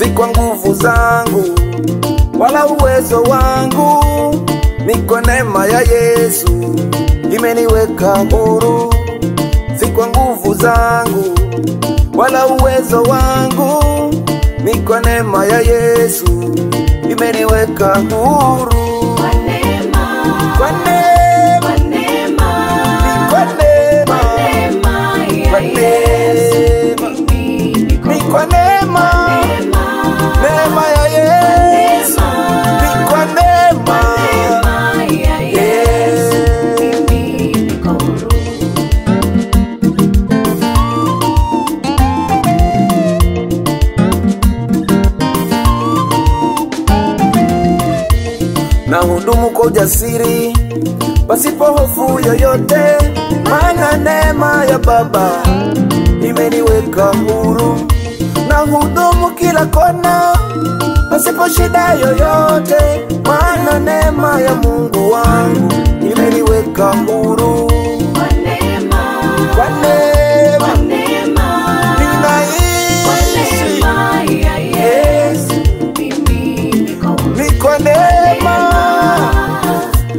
Si kwa nguvu zangu wala uwezo wangu, ni kwa neema ya Yesu imeniweka huru. Si kwa nguvu zangu wala uwezo wangu, ni kwa neema ya Yesu imeniweka huru. Kwa neema, Kwa neema, kwa neema, ni kwa neema, kwa neema ya kwa Yesu neema, mimi niko ni kwa neema, neema, neema ya Yesu, ni kwa neema, neema ya Yesu mimi niko huru. Na hudumu kwa ujasiri pasipo hofu yoyote, maana neema ya Baba imeniweka huru. Na hudumu kila kona pasipo shida yoyote, maana neema ya Mungu wangu imeniweka huru. Kwa neema, Kwa neema kwa neema, kwa ninaishi, neema ya Yesu mimi niko huru. ni kwa neema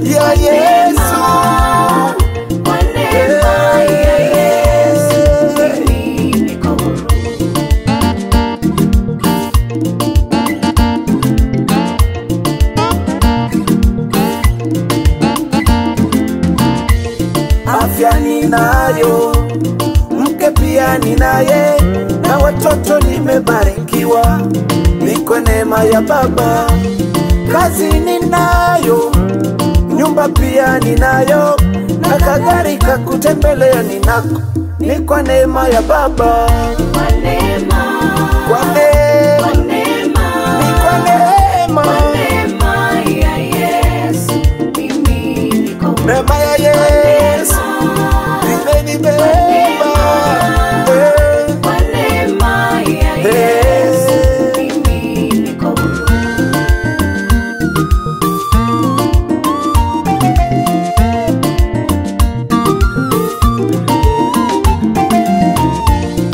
ya Yesu. Kwa neema ya Yesu mimi niko huru. Afya ninayo, mke pia ninaye, na watoto nimebarikiwa, ni kwa neema ya Baba. Kazi ninayo, nyumba pia ninayo, na kagari ka kutembelea ninako, ni kwa neema ya Baba. Kwa neema, Kwa neema, kwa neema, ni kwa neema, kwa neema ya Yesu mimi niko huru. neema ya Yesu imenibeba. Eh, Kwa neema ya Yesu eh. mimi niko huru.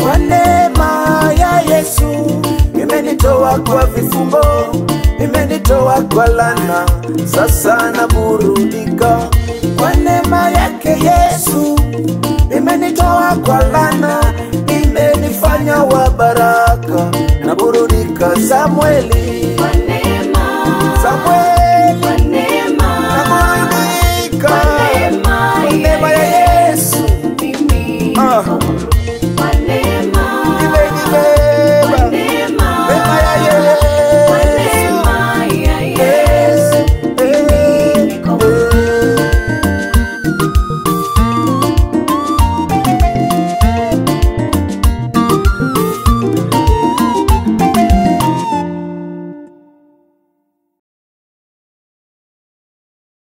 Kwa neema ya Yesu imenitoa kwa vifungo, imenitoa kwa laana, sasa naburudika. Kwa neema yake Yesu imenitoa kwa laana, imenifanya wa baraka, naburudika. Samueli. Kwa